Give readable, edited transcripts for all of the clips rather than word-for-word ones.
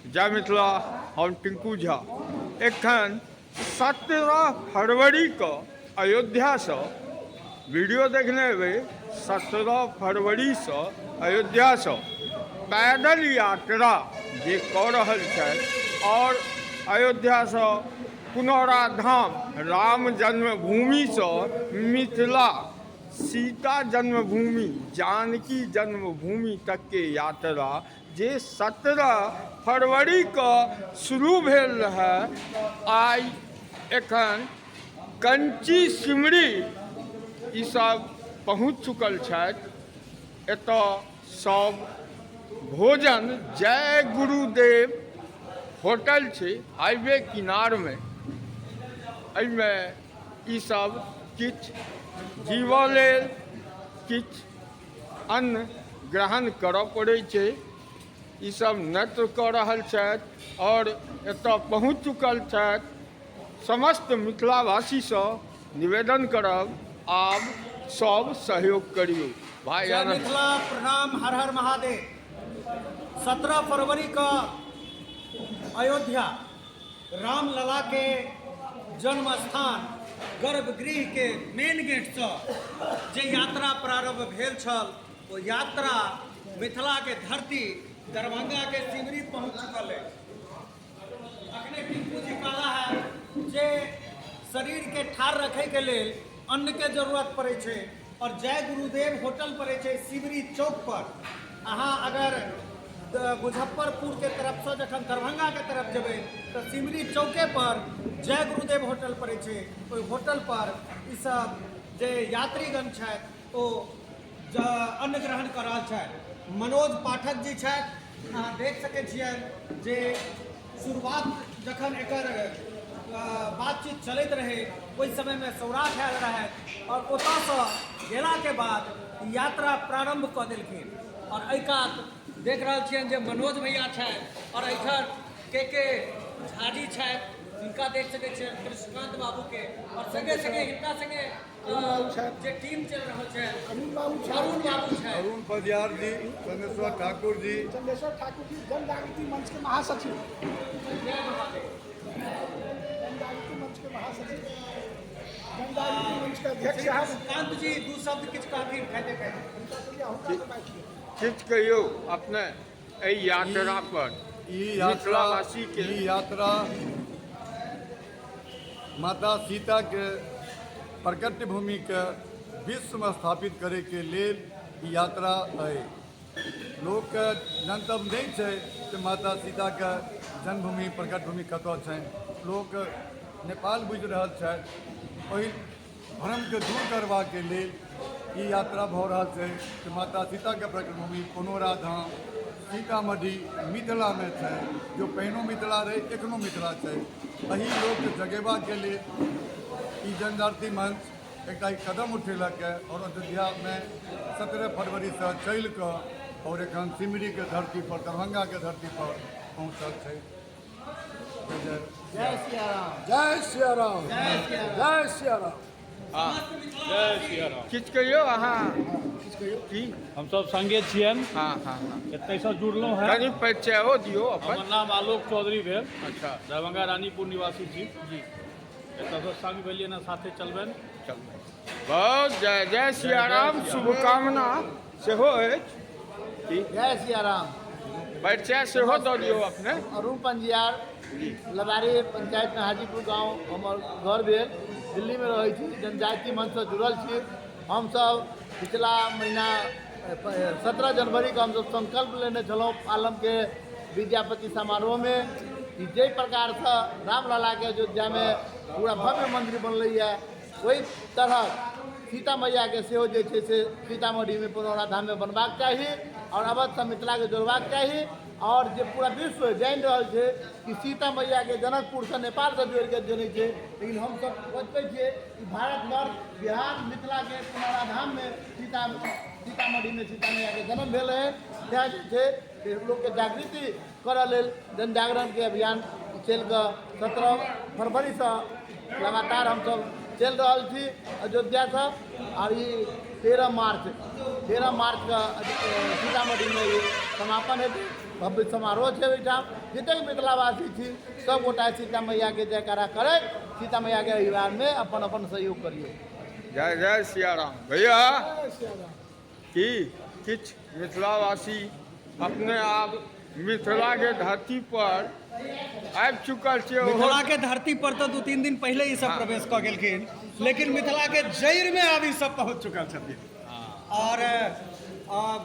जय मिथिला। हम टिंकू झा एखन 17 फरवरीके अयोध्यासँ वीडियो देखने हेबै। 17 फरवरीसँ अयोध्यासँ पैदल यात्रा जे कऽ रहल छथि आओर अयोध्यासँ पुनौरा धाम राम जन्मभूमिसँ मिथिला सीता जन्मभूमि जानकी जन्मभूमि तकके यात्रा जे 17 फरवरीके शुरू भेल रहै, आइ एखन कंची सिमरी ईसभ पहुँच चुकल छथि। एतऽ सब भोजन जय गुरुदेव होटल छै हाईवे किनारमे, एहिमे ईसभ किछु जीवऽ लेल किछु अन्न ग्रहण करऽ पड़ै छै। ईसभ नृत्य कऽ रहल छथि आओर एतऽ पहुँच चुकल छथि। समस्त मिथिलावासीसँ निवेदन करब, आब सब सहयोग करियौ भाई। जय मिथिला, प्रणाम, हर हर महादेव। 17 फरवरी का अयोध्या रामलला के जन्म स्थान गर्भगृह के मेन गेटसँ जे यात्रा प्रारंभ भेल छल, ओ यात्रा मिथिला के धरती दरभंगा के सिमरी पहुंच चुकल अछि। अखने टिंकू जी कहला है जे शरीर के ठाढ़ रखे के लेल अन्न के जरूरत पड़ै छै और जय गुरुदेव होटल पड़ै छै सिमरी चौक पर। अहाँ अगर मुजफ्फरपुर के तरफसँ जखन दरभंगा के तरफ जेबै तऽ सिमरी चौके पर जय गुरुदेव होटल पड़ै छै। ओहि होटल पर ईसब जे यात्रीगण छथि ओ अन्न ग्रहण कऽ रहल छथि। मनोज पाठक जी छथि, अहाँ देख सकै छियनि जे शुरुआत जखन एकर बातचीत चलैत रहै ओहि समयमे सौराठ आयल रहथि आओर ओतऽसँ गेलाके बाद यात्रा प्रारम्भ कऽ देलखिन। आओर एहि कात देख रहल छियनि जे मनोज भैया छथि आओर एहिठाम के झाजी छथि, हिनका देख सकै छियनि कृष्णकांत बाबूके। आओर सङ्गे सङ्गे हिनका सङ्गे जे टीम चलि रहल छै, अरुण बाबू छथि, अरुण बाबू छथि, अरुण पजियार जी, चंदेश्वर ठाकुर जी, चंदेश्वर ठाकुर जी जन जागृति मंच के महासचिव, जय महादेव। जन जागृति मंच के महासचिव, जन जागृति मंच के अध्यक्ष साहब। कांत जी दू शब्द किछु कहथिन खाइते खाइते। हुनका से बात किए। किछु कहियौ अपने एहि यात्रा पर। ई यात्रा मिथिलावासी के ई यात्रा माता सीता के प्रकट भूमि के विश्व में स्थापित करे के लेल ई यात्रा अइ। लोक के जनतब नहीं छै कि माता सीता के जन्मभूमि प्रकट भूमि कतऽ छनि। लोक नेपाल बुझि रहल छथि। ओहि भ्रमके दूर करबाके लेल ई यात्रा भऽ रहल छै कि माता सीताके प्रकट भूमि पुनौरा धाम सीतामढ़ी मिथिलामे छै। जो पहिनो मिथिला रहै, एखनो मिथिला छै। एहि लोकके जगेबाके लेल ई जनजागृति मंच एकटा ई कदम उठेलक हँ आओर अयोध्यामे 17 फरवरीसँ चलि कऽ आओर एखन सिमरीके धरतीपर, दरभंगाके धरतीपर पहुँचल छै। जय जय सियाराम, जय सियाराम, जय सियाराम। जय सियाराम। किछु कहियौ अहाँ। किछु कहियौ। की हमसब संगे छियनि। हाँ हाँ हाँ एतहिसँ जुड़लहुँ हेँ। कनि परिचयो दियौ अपन। हमर नाम आलोक चौधरी भेल। अच्छा। दरभंगा रानीपुर निवासी छी। जी। एतऽसँ संग भेलियै ने, साथे चलबनि। चलबै। बहुत जय जय सियाराम, शुभकामना सेहो अछि। की जय सियाराम। परिचय सेहो दऽ दियौ अपने। अरुण पंजियार, लबारी पंचायत में हाजीपुर गांव हमर घर भेल, दिल्ली में रहै छी, जनजाति मंचसँ जुड़ल छी। हमसब पिछला महीना 17 जनवरी के हमसब संकल्प लेने छलहुँ पालमके विद्यापति समारोहमे कि जाहि प्रकारसँ रामललाके अयोध्यामे पूरा भव्य मन्दिर बनलैए, ओहि तरहक सीता मैयाके सेहो जे छै से सीतामढ़ीमे पुनौरा धाममे बनबाक चाही आओर अवधसँ मिथिलाके जोड़बाक चाही। आओर जे पूरा विश्व जानि रहल छै कि सीता मैयाके जनकपुरसँ नेपालसँ जोड़िके जनै छै, लेकिन हमसब बतबै छियै कि भारतवर्ष बिहार मिथिलाके पुनौरा धाममे सीतामढ़ीमे सीता मैयाके जन्म भेल रहै। तैँ जे छै से लोकके जागृति करऽ लेल जनजागरणके अभियान चलिकऽ 17 फरवरीसँ लगातार हमसब चलि रहल छी अयोध्यासँ। आओर ई 13 मार्चके सीतामढ़ीमे ई समापन हेतै। भव्य समारोह छै ओहिठाम। जतेक मिथिलावासी छी सब गोटा सीता मैयाके जयकारा करैत सीता मैयाके अभियानमे अपन अपन सहयोग करियौ। जय जय सियाराम। भैया की किछु मिथिलावासी अपने आप मिथिला के धरती पर आबि चुकल छियै? मिथिला के धरती पर तऽ 2-3 दिन पहिले ई सब प्रवेश कऽ गेलखिन, लेकिन मिथिला के जड़ि में आब ई सब पहुँच चुकल छथिन। और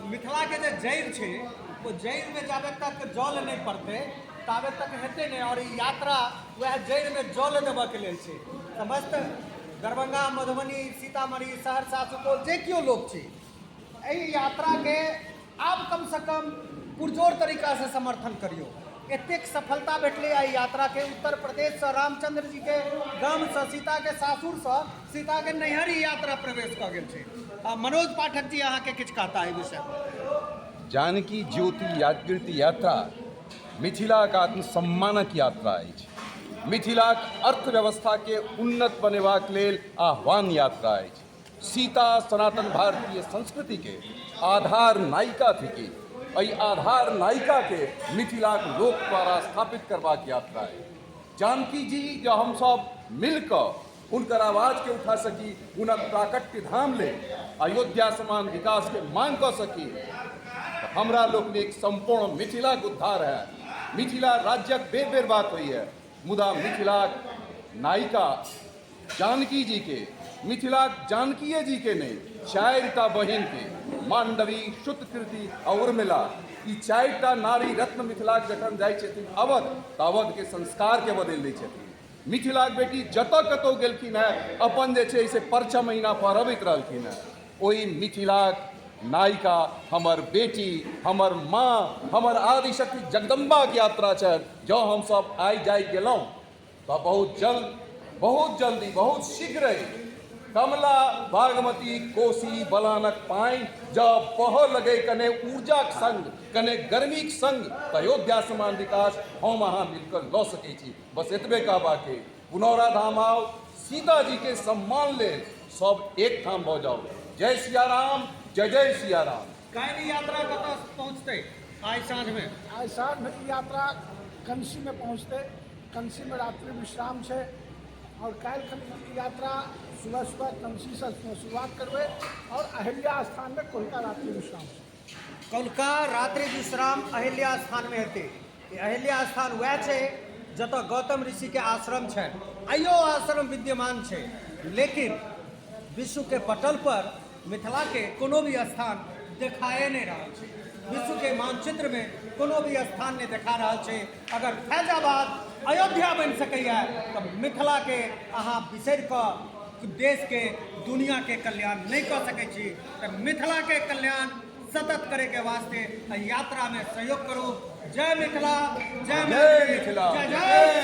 मिथिला के जे जड़ि छै ओ जड़ि में जाबे तक जल नहि पड़तै ताबे तक हेतै नहि, और ई यात्रा वएह जड़ि में जल देबऽ के लेल छै। समस्त दरभंगा, मधुबनी, सीतामढ़ी, सहरसा, सुपौल जे केओ लोक छी, एहि यात्राके आब कमसँ कम पुरजोर तरीकासँ समर्थन करियौ। एतेक सफलता भेटलै एहि यात्राके। उत्तर प्रदेशसँ रामचंद्र जीके गामसँ, सीताके सासुरसँ सीताके नैहर ई यात्रा प्रवेश कऽ गेल छै। मनोज पाठक जी अहाँके किछु कहता एहि विषयपर। जानकी ज्योति जागृति यात्रा मिथिलाक आत्मसम्मानक यात्रा अछि। मिथिलाक अर्थव्यवस्थाके उन्नत बनेबाक लेल आह्वान यात्रा अछि। सीता सनातन भारतीय संस्कृति के आधार नायिका थिकी। एहि आधार नायिका के मिथिलाक लोक द्वारा स्थापित करबाक यात्रा अछि। जानकी जी जँ हमसब मिलकऽ हुनकर आवाज के उठा सकी, हुनक प्राकट्य धाम लेल अयोध्या समान विकास के मांग कऽ सकी, तऽ हमरा लोकनिक सम्पूर्ण मिथिलाक उद्धार हैत। मिथिला राज्यक बेर बेर बात होइए, मुदा मिथिलाक नायिका जानकी जी के, मिथिलाक जानकीए जी के नहि, 4टा बहिन के, मांडवी, श्रुतकीर्ति आ उर्मिला, ई 4टा नारी रत्न मिथिलाक जखन जाइ छथिन अवध, तऽ अवध के संस्कार के बदलि दै छथिन। मिथिलाक बेटी जतऽ कतहु गेलखिन हेँ अपन जे छै से परचम अहिना फहरबैत रहलखिन हेँ। ओहि मिथिलाक नायिका हमर बेटी, हमर माँ, हमर आदिशक्ति जगदम्बाक यात्रा छनि। जँ हमसब आइ जागि गेलहुँ तऽ बहुत जल्द, बहुत जल्दी, बहुत शीघ्र कमला, बागमती, कोसी, बलानक पानि जँ बहऽ लगै कने ऊर्जाक संग, कने गर्मीक संग, तऽ अयोध्या समान विकास हम अहाँ मिलकऽ लऽ सकै छी। बस एतबे कहबाक अइ। पुनौरा धाम आउ, सीताजीके सम्मान लेल सब एकठाम भऽ जाउ। जय सियाराम, जय जय सियाराम। काल्हि यात्रा कतऽ पहुँचतै आइ साँझमे? आइ साँझमे ई यात्रा कंसीमे पहुँचतै। कंसीमे रात्रि विश्राम छै और काल्हि खन यात्रा सुबह सुबह कंसीसँ शुरुआत करबै और अहिल्या स्थानमे कोलका रात्रि विश्राम छै। कोलका रात्रि विश्राम अहिल्या स्थानमे हेतै। ई अहिल्या स्थान वएह छै जतऽ गौतम ऋषिके आश्रम छनि। आइयो आश्रम विद्यमान छै, लेकिन विश्वके पटल पर मिथिलाके कोनो भी स्थान देखाए नहि रहल छै। विश्वके मानचित्रमे कोनो भी स्थान नहि देखा रहल छै। अगर फैजाबाद अयोध्या बनि सकैए तऽ मिथिलाके अहाँ बिसरि कऽ देशके दुनियाके कल्याण नहि कऽ सकै छी। तऽ मिथिलाके कल्याण सतत करैके वास्ते एहि यात्रामे सहयोग करू। जय मिथिला, जय जय मिथिला, जय जय।